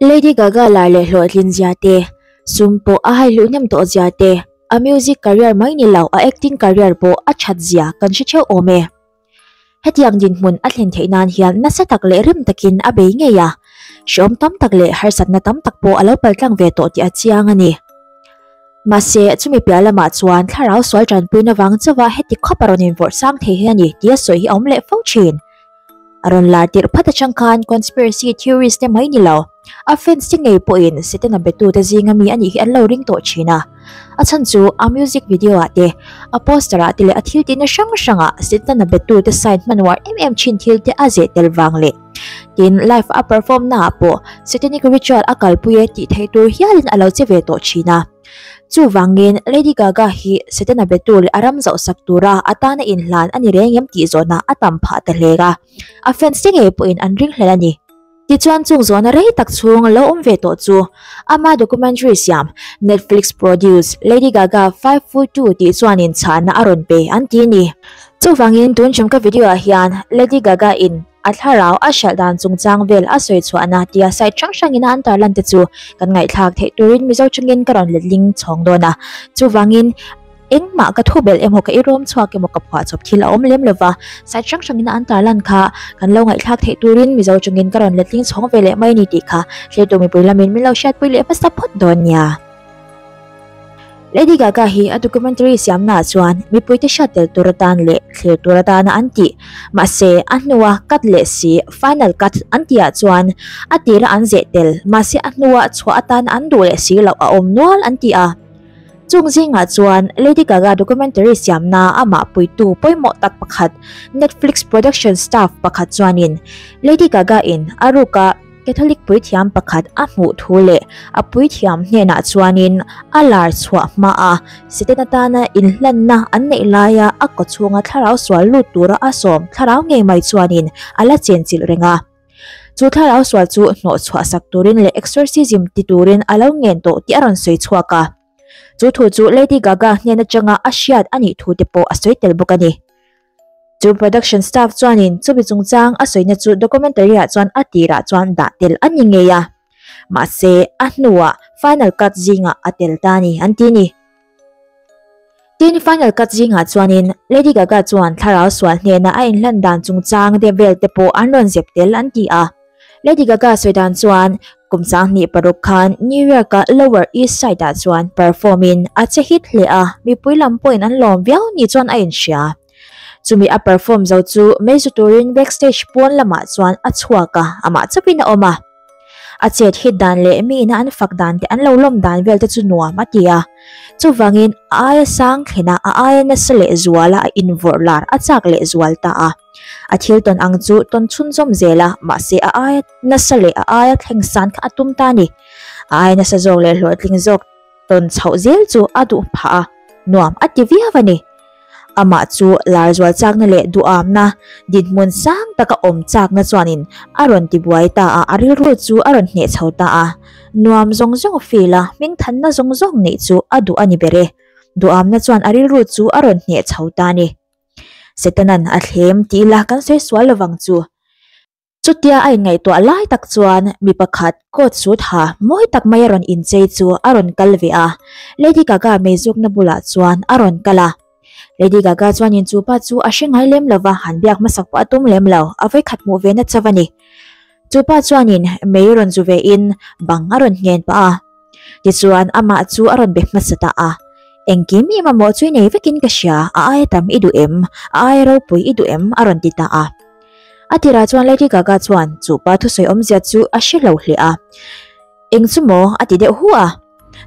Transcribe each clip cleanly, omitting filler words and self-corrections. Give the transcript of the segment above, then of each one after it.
Lady Gaga lar leh hlawhtlin zia te, sum pawh a hai hluh hnem tawh zia te, a music career mai ni lo a acting career pawh a that zia kan hre theuh awm e. Hetiang dinhmun a thlen theih nan hian nasa tak leh rim takin a bei ngei a, hreawm tam tak leh harsatna tam tak pawh a lo paltlang ve tawh tih a chiang a ni. Mahse, chumi piah lamah chuan thlarau sual tanpuina vang chauha heti khawp a rawn invawrh sang thei hi a ni tia sawi hi a awm leh fo thin. A rawn lar tirh phat atang khan conspiracy theories te mai ni lo, a fans te ngei pawhin Setana betute zinga mi a nih hi an lo ring tawh thin a. A chhan chu a music video ah te, a poster ah te leh a thil tihna hrang hrangah Setana betute sign hman uar em em thin thil te a zeh tel vang leh tin live a perform naah pawh Satanic ritual a kalpui e tih theih tur hialin a lo che ve tawh thin a. Chuvangin, Lady Gaga hi Setana betu leh a ram zauhsak tura a tana inhlan a ni reng em tih zawhna a tam phah ta hle a, a fans te ngei pawhin an ringhlel a ni. Tichuan chung zawhna rei tak chhung lo awm ve tawh chu ama documentary siam Netflix produce Lady Gaga 5'2 tih chuanin chhahna a rawn pe an ti a ni. Chuvangin tun ṭum ka video ah hian Lady Gaga in A thlarau a hralh dan chungchang vel a sawi chhuahna tia site hrang hrangin a an tarlan te chu kan ngaihthlak theih turin Mizo chungin ka rawn letling chhawng dawn a. Chuvangin engmah ka thu belh emaw ka irawm chhuak emaw ka phuahchawp thil a awm lem lova, site hrang hrangin a an tarlan kha kan lo ngaihthlak theih turin Mizo chungin ka rawn letling chhawng ve leh mai a ni tih kha thlir mipui lamin min lo hriatpui leh hmasa phawt dawn nia. Lady Gaga hi a documentary siamnaah chuan mipuite hriat tel tur atan leh thlir tur atana an tih, mahse a hnua cut leh si final cut an tihah chuan a tira an zeh tel, mahse a hnua chhuah atana an duh leh si loh a awm nual an ti a. Chung zingah chuan Lady Gaga documentary siamna amah puitu pawimawh tak pakhat Netflix production staff pakhat chuanin Lady Gaga in a ruka Catholic puithiam pakhat a hmuh thu leh a puithiam hnenah chuanin a lar chhuah hma a, Satan atana inhlanna an neih laia a kawchhunga thlarau sual lut tura a sawm thlarau ngei mai chuanin a la chenchilh reng a. Chu thlarau sual chu hnawh chhuah sak turin leh exorcism ti turin a lo ngen tawh tih a rawn sawi chhuak a. Chu thu chu Lady Gaga hnen atanga a hriat a nih thu te pawh a sawi tel bawk a ni. Chu production staff chuanin chumi chungchang a sawina chu documentary-ah chuan a tirah chuan dah tel a ni ngei a, mahse a hnuah final cut zingah a tel ta a ni an ti a ni. Tin, final cut zingah chuanin Lady Gaga chuan thlarau sual hnena a inhlan dan chungchang te vel te pawh an rawn zep tel an ti a. Lady Gaga sawi dan chuan kum 26 khan New York-a Lower East Side-ah chuan perform-in a che hit hle a, mipui lam pawhin an lawm viau ni chuan a inhria. Chumi a perform zo chu meizu turin backstage pawn lamah chuan a chhuak a, amah chauhin a awm a. A chet hit dan leh mi ina an fak dan te an lo lawm dan vel te chu nuam a ti a. Chuvangin a aia sang thlen a, a aia nasa leh zual a, a invawrh lar a chak leh zual ta a. A thil tawn ang chu tawn chhunzawm zel a, mahse a aia nasa leh a aia thleng san kha a tum ta a ni. A aia nasa zawk leh hlawhtling zawk tawn chhoh zel chu a duh phah a, nuam a ti viau a ni. Amah chu lar zual chakna leh duhamna, dinhmun sang taka awm chakna chuanin a rawn tibuai ta a, a rilru chu a rawn hneh chho ta a. Nuam zawng zawng feel a, hmingthanna zawng zawng neih chu a duh a ni ber e. Duhamna chuan a rilru chu a rawn hneh chho ta a ni. Setanan a thlem tih ila kan sawi sual lovang chu. Chutia a inngaihtuah lai tak chuan mi pakhat coat suit ha mawi tak mai a rawn inchei chu a rawn kal ve a, Lady Gaga meizukna bulah chuan a rawn kal a. Lady Gaga chuanin chu pa chu a hre ngai lem lova, han biak hmasak pawh a tum lem lo, a vawikhat hmuh ve na chauh a ni. Chu pa chuanin mei rawn zu ve in bang a rawn nghen pah a. Tichuan amah chu a rawn be hmasa ta a, Engkim i mamawh chu i nei vekin ka hria, a aia tam i duh em? A aia ropui i duh em? a rawn ti ta a. A tirah chuan Lady Gaga chuan chu pa thusawi awmzia chu a hre lo hle a, Eng chu maw? a ti deuh hu a.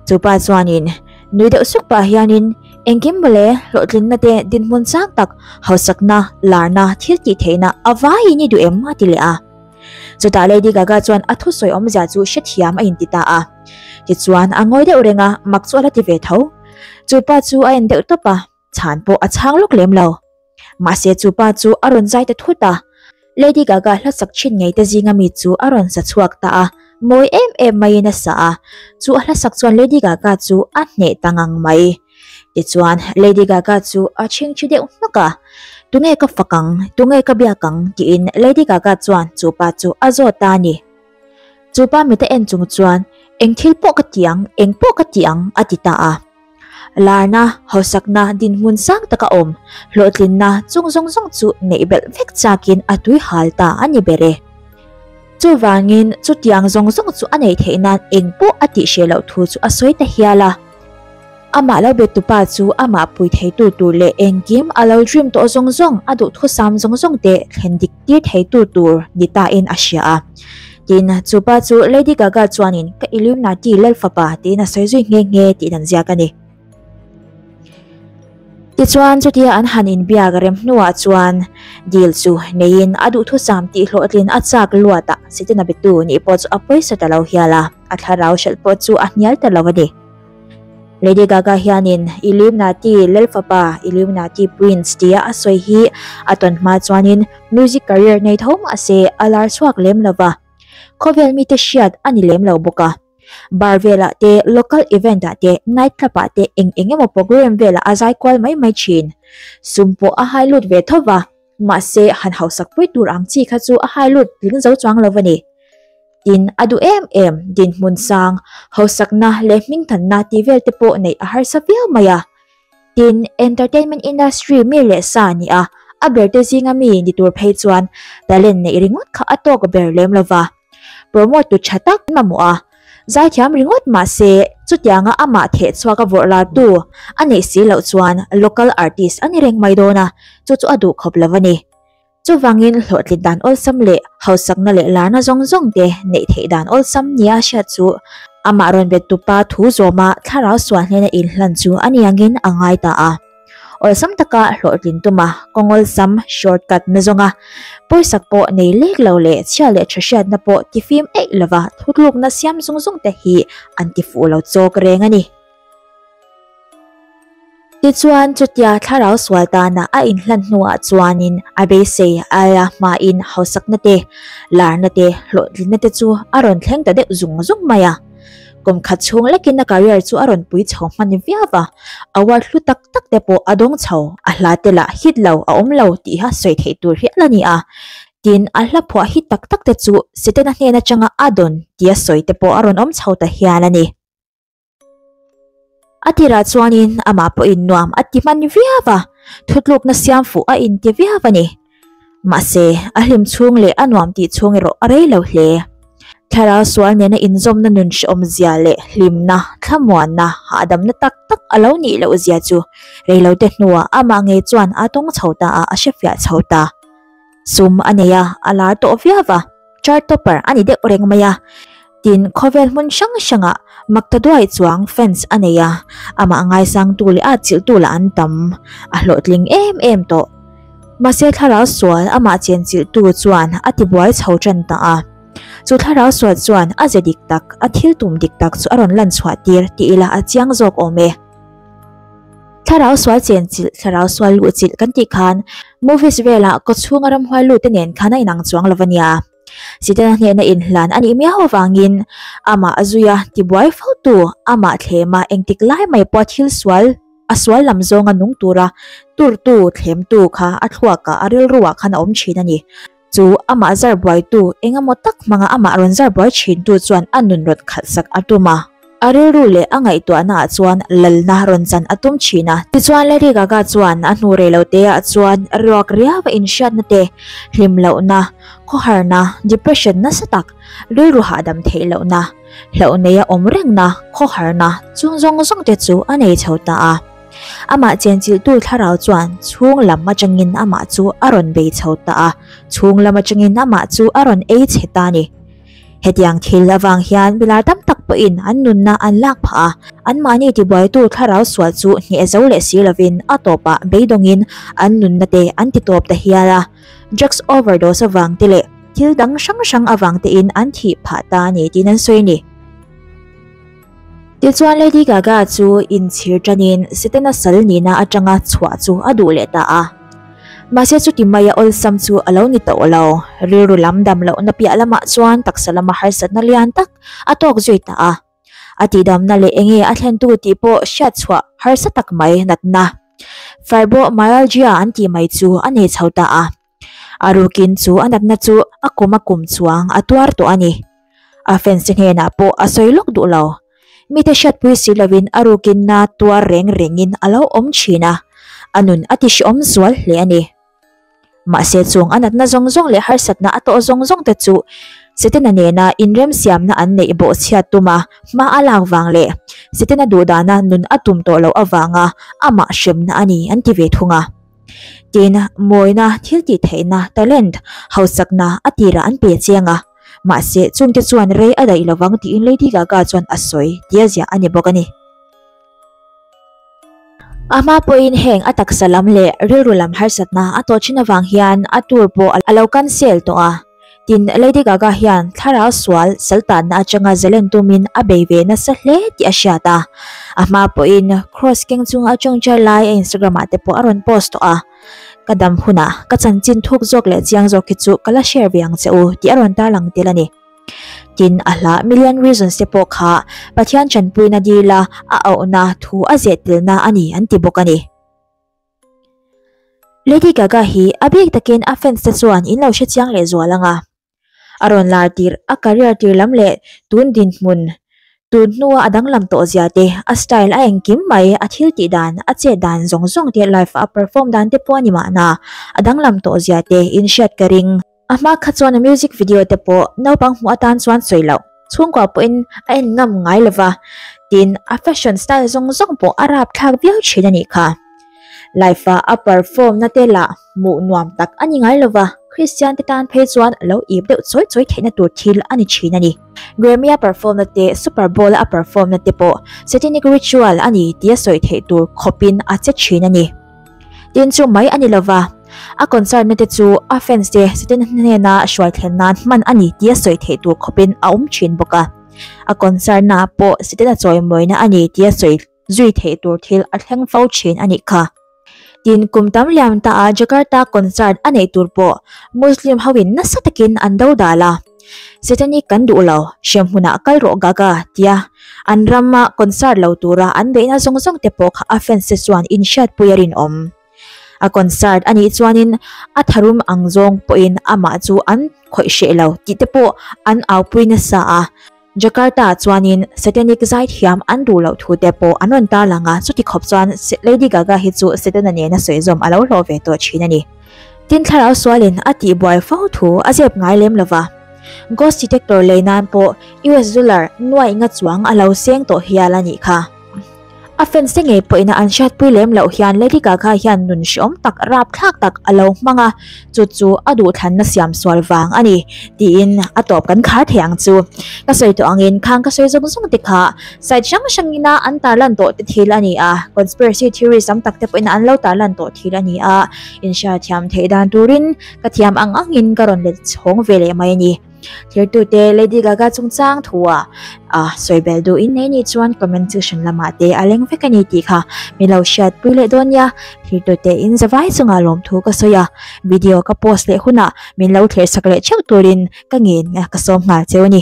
Chu pa chuanin nui deuh suk pah hianin, Engkim mawle, hlawhtlinna te, dinhmun chang tak, hausakna, larna, thil tih theihna a vaiin i duh em? a ti leh a. Chutah Lady Gaga chuan a thusawi awmzia chu hrethiam a inti ta a. Tichuan a ngawi deuh reng a, mak chu a la ti ve tho. Chu pa chu a en deuh tawp a, chhan pawh a chhang lawk lem lo. Mahse chu pa chu a rawn zai ta thut a, Lady Gaga hla sak thin ngei te zinga mi chu a rawn sa chhuak ta a, mawi em em maiin a sa a, chu a hla sak chuan Lady Gaga chu a hneh ta ngang mai. Tichuan Lady Gaga chu a chhingchhi deuh hnawk a, Tunge ka fak ang, tunge ka biak ang? tiin Lady Gaga chuan chu pa chu a zawt ta a ni. Chu pa mita en chung chuan, Eng thil pawh ka ti ang, eng pawh ka ti ang, a ti ta a. Larna, hausakna, dinhmun sang taka awm, hlawhtlinna chung zawng zawng chu neih belh vek chakin a tui hal ta a ni ber e. Chuvangin chutiang zawng zawng chu a neih theih nan eng pawh a tih hreh loh thu chu a sawi ta hial a. Amah lo bet tupa chu amah pui theitu tur leh engkim a lo dream tawh zawng zawng, a duhthusam zawng zawng te thlen dik tir theitu tur ni ta in a hria a. Tin, chu pa chu Lady Gaga chuanin ka Illuminati lalfapa tiin a sawi zui nghe nghe tih dan ziak a ni. Tichuan, chutia an han inbiak rem hnuah chuan deal chu neiin a duhthusam tih hlawhtlin a chak luat a, Setana betu nih pawh chu a pawisa ta lo hial a, a thlarau hralh pawh chu a hnial ta lo a ni. Lady Gaga hianin Illuminati Lalfapa, Illuminati Prince tia a sawi hi a tawn hma chuanin music career nei tho mah se a lar chhuak lem lo va, khawvel mite hriat a ni lem lo bawk a. Bar velah te, local event ah te, night club ah te eng eng emaw program velah a zai kual mai mai thin. Sum pawh a hai lut ve tho va, mahse han hausak pui tur ang chi kha chu a hai lut tling zo chuang lo a ni. Tin, a duh em em, dinhmun sang, hausakna leh hmingthanna tih vel te pawh neih a harsa viau mai a. Tin, entertainment industry mi leh sa ni a, a ber te zinga mi ni tur phei chuan talent neih ringawt kha a tawk ber lem lo va. Promote tu tha tak mamawh a, zaithiam ringawt mah se chutianga amah theh chhuak a vawrh lar tu a neih si loh chuan local artist a ni reng mai dawn a, chu chu a duh khawp lo a ni. Chuvangin hlawhtlin dan awlsam leh hausakna leh larna zawng zawng te neih theih dan awlsam nia hriat chu amah rawn bet tupa thu zawma thlarau sual hnena inhlan chu a niangin a ngai ta a. Awlsam taka hlawhtlin tuma kawng awlsam, shortcut, na zawnga pawisak pawh nei lek lo leh chhia leh tha hriatna pawh tifim eih lova thutlukna siam zawng zawng te hi an tifuh lo chawk reng a ni. Tichuan, chutia thlarau sual tana a inhlan hnuah chuanin a beisei aia hmain hausakna te, larna te, hlawhtlinna te chu a rawn thleng ta deuh zung zung mai a. Kum khat chhung lekin a career chu a rawn pui chho hman viau a, award hlu tak tak te pawh a dawng chho, a hla te lah hit lo a awm lo tiha sawi theih tur hial a ni a. Tin, a hla phuah hit tak tak te chu Setana hnen atanga a dawn tia sawi te pawh a rawn awm chho ta hial a ni. A tirah chuanin amah pawhin nuam a ti hman viau a, thutlukna siam fuh a inti viau a ni. Mahse, a hlim chhung leh a nuam tih chhung erawh a rei lo hle. Thlarau sual nena inzawmna nun hrehawmzia leh hlimna, thlamuanna, hahdamna tak tak a lo nih loh zia chu reilote hnuah amah ngei chuan a tawng chho ta a, a hrefiah chho ta. Sum a nei a, a lar tawh viau a, chart topper a ni deuh reng mai a. Tin, khawvel hmun hrang hrangah Maktaduai chuang fans a nei a, amah ngaisangtu leh a chilhtu lah an tam, a hlawhtling em em tawh. Mahse thlarau sual amah chenchilhtu chuan a tibuai chho tan ta a. Chu thlarau sual chuan a ze dik tak, a thil tum dik tak chu a rawn lan chhuah tir tih ila a chiang zawk awm e. Thlarau sual chenchilh, thlarau sual luhchilh kan tih khan movies velah kawchhunga ramhuai lut te nen khan a inang chuang lo a nia. Sitana hnehna inhlan a nih miau avangin amah a zui a, tibuai fo tu, amah thlema engtik lai mai pawha thil sual, a sual lam zawnga nung tura turtu, thlemtu kha a thluakah, a rilruah khan a awm thin a ni. Chu amah zar buaitu engemaw tak hmanga amah rawn zar buai thintu chuan a nun rawn khalhsak a tum a. A rilru leh a ngaihtuahnaah chuan lalna rawn chan a tum thin a. Tichuan Lady Gaga chuan a hnu rei lo teah chuan ruak riau a inhriatna te, hlim lohna, khawharna, depression nasa tak, rilru hahdam theih lohna, hlauh neia awm rengna, khawharna chung zawng zawng te chu a nei chho ta a. Amah chenchilhtu thlarau chuan chhung lam atangin amah chu a rawn bei chho ta a, chhung lam atangin amah chu a rawn ei chhe ta a ni. Hetiang thil avang hian milar tam tak pawhin an nunna an lak phah a, anmahni tibuaitu thlarau sual chu hneh zo leh si lovin a tawpah beidawngin an nunna te an ti tawp ta hial a, drugs overdose avang te leh thil dang hrang hrang avang tein an thih phah ta a ni tiin an sawi a ni. Tichuan Lady Gaga chu inchhir tanin Setana sal nihna atanga chhuah chu a duh leh ta a. Mahse chuti maia awlsam chu a lo ni tawh lo, rilru lam dam lohna piah lamah chuan taksa lama harsatna lian tak a tawk zui ta a. A tihdamna leh enge a thlentu tih pawh hriat chhuah harsa tak mai natna Fibromyalgia an tih mai chu a nei chho ta a. A rukin chu a natna chu a kum a kum chuang a tuar tawh a ni. A fans te hnenah pawh a sawi lawk duh lo. Mite hriatpui si lovin a rukin na tuar reng rengin a lo awm thin a, a nun a tihrehawm zual hle a ni. Mahse chung a natna zawng zawng leh harsatna a tawh zawng zawng te chu Setana nena inremsiamna an neih bawhchhiat tuma hma a lak vang leh Setana duhdana nun a tum tawh loh avanga amah hremna a ni an ti ve thung a. Tin, mawina, thiltihtheihna, talent, hausakna a tirah an pe chiang a, mahse chungte chuan rei a daih lovang tiin Lady Gaga chuan a sawi tia ziah a ni bawk a ni. A hma pawhin heng a taksa lam leh rilru lam harsatna a tawh thin avang hian a tour pawh a lo cancel tawh a. Tin, Lady Gaga hian thlarau sual saltanna atanga zalen tumin a bei ve nasa hle tih a hriat a. A hma pawhin cross keng chunga a tawngtai lai a Instagram ah te pawh a rawn post tawh a. Ka dam hunah ka chanchin thuk zawk leh chiang zawk hi chu ka la share ve ang che u tih a rawn tarlang tel a ni. Tin, a hla Million Reasons te pawh kha Pathian tanpuina dila a auhna thu a zeh telna a ni an ti bawk a ni. Lady Gaga hi a bik takin a fans te chuan in lo hre chiang leh zual ang a. A rawn lar tir, a career tir lam leh tun dinhmun, tun hnua a danglam tawh zia te, a style a engkim mai, a thil tih dan, a chet dan zawng zawng te live a perform dan te pawh a ni mahna, a danglam tawh zia te in hriat ka ring. A hma kha chuan a music video te pawh naupang hmuh atan chuan sawi loh, chhungkua pawhin a en ngam ngai lo va, tin a fashion style zawng zawng pawh a rapthlak viau thin a nih kha. Live a a perform na te lah hmuh nuam tak a ni ngai lo va, Christian te tan phei chuan lo ip deuh chawi chawi theihna tur thil a ni thin a ni. Grammy a perform na te, Super Bowl a a perform na te pawh satanic ritual a ni tia sawi theih tur khawpin a che thin a ni. Tin chu mai a ni lova, a concert na te chu a fans te Satan hnena hruai thlen nan hman a ni tia sawi theih tur khawpin a awm thin bawk a. A concert na pawh Satan a chawimawina a ni tia sawi zui theih tur thil a thleng fo thin a nih kha. Tin kum tam liam ta a Jakarta concert a neih tur pawh Muslim hoin nasa takin an do dal a. Satanic kan duh lo, hremhmunah kal rawh Gaga tia an rama concert lo tura an beihna zawng zawng te pawh kha a fans te chuan inhriatpui a rinawm. A concert a nih chuanin a tharum ang zawng pawhin amah chu an khawih hreh lo tih te pawh an aupui nasa a. Jakarta ah chuanin Satanic zaithiam an duh loh thu te pawh an rawn tarlang a, chuti khawp chuan Lady Gaga hi chu Setana nena sawi zawm a lo hlawh ve tawh thin a ni. Tin thlarau sualin a tihbuai fo thu a zep ngai lem lova, ghost detector lei nan pawh US dollar nuaih nga chuang a lo seng tawh hial a nih kha. A fans te ngei pawhin an hriatpui lem loh hian Lady Gaga hian nun hreawm tak rapthlak tak a lo hmang a, chu chu a duhthlanna siam sual vang a ni tiin a tawp kan khar thei ang chu. Ka sawi tawh angin khang ka sawi zawng zawng te kha site hrang hrangina an tarlan tawh te thil a ni a, conspiracy theories tam tak te pawhin an lo tarlan tawh thil a ni a, inhriathiam theih dan turin ka thiam ang angin ka rawn let chhawng ve leh mai a ni. Thirtute Lady Gaga chungchang thua a sawi bel duhin nei nih chuan comment section lamah te a leng vek a ni tih kha min lo hriatpui leh dawn nia. Thirtute in zavai chunga lawmthu ka sawi a, video ka post leh hunah min lo thlersak leh theuh turin ka ngen ka sawm nghal cheu a ni.